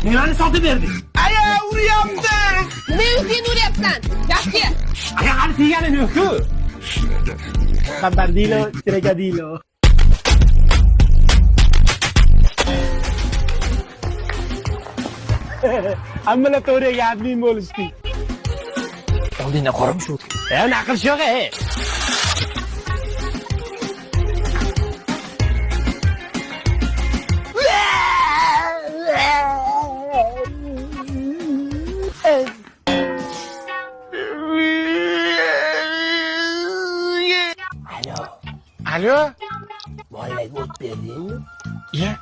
Nimani sotib berdik? Aya, uryapti. Nima sen uryapsan? Yaxshi. Aya, hali teganim yo'q-ku. Bombardilo, crocodilo. Ambulatoriyaga admin bo'lishdik. Oldingdan qora mushuk. E, naql yo'q, e. Alo. Bolalarga o't berdingmi? Ya.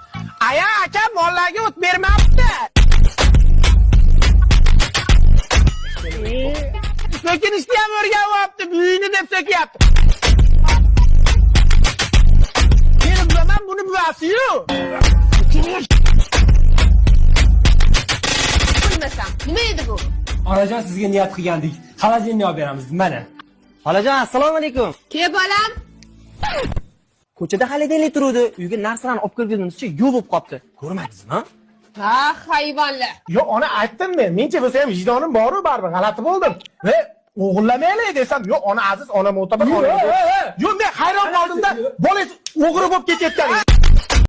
Aya, aka, mollarga o't bermabdi. So'kinishni ham o'rganyapti, buyini deb so'kyapti. Men bilaman buni buvasi-yu. Bilmasam. Nima edi bu? Onajon, sizga niyat qilgandik. Xolodilnik olib beramiz, mana. Xolajon, assalomu alaykum. Ke bolam. Ko'chada xolodilnik turuvdi. Uyga narsalarni olib kirganimizcha yo'q bo'lib qopti. Ko'rmadingizmi? Ha, hayvonlar. Yo, ona aytdim men. Mencha bo'lsa ham vijdonim bor-u, baribir g'alati bo'ldim. Ve o'g'irlamaylik desam, yo'q, ona aziz, ona mo'tabar, ona. Yo'q, men hayron qoldimda, bolangiz o'g'ri bo'lib ketayotgan.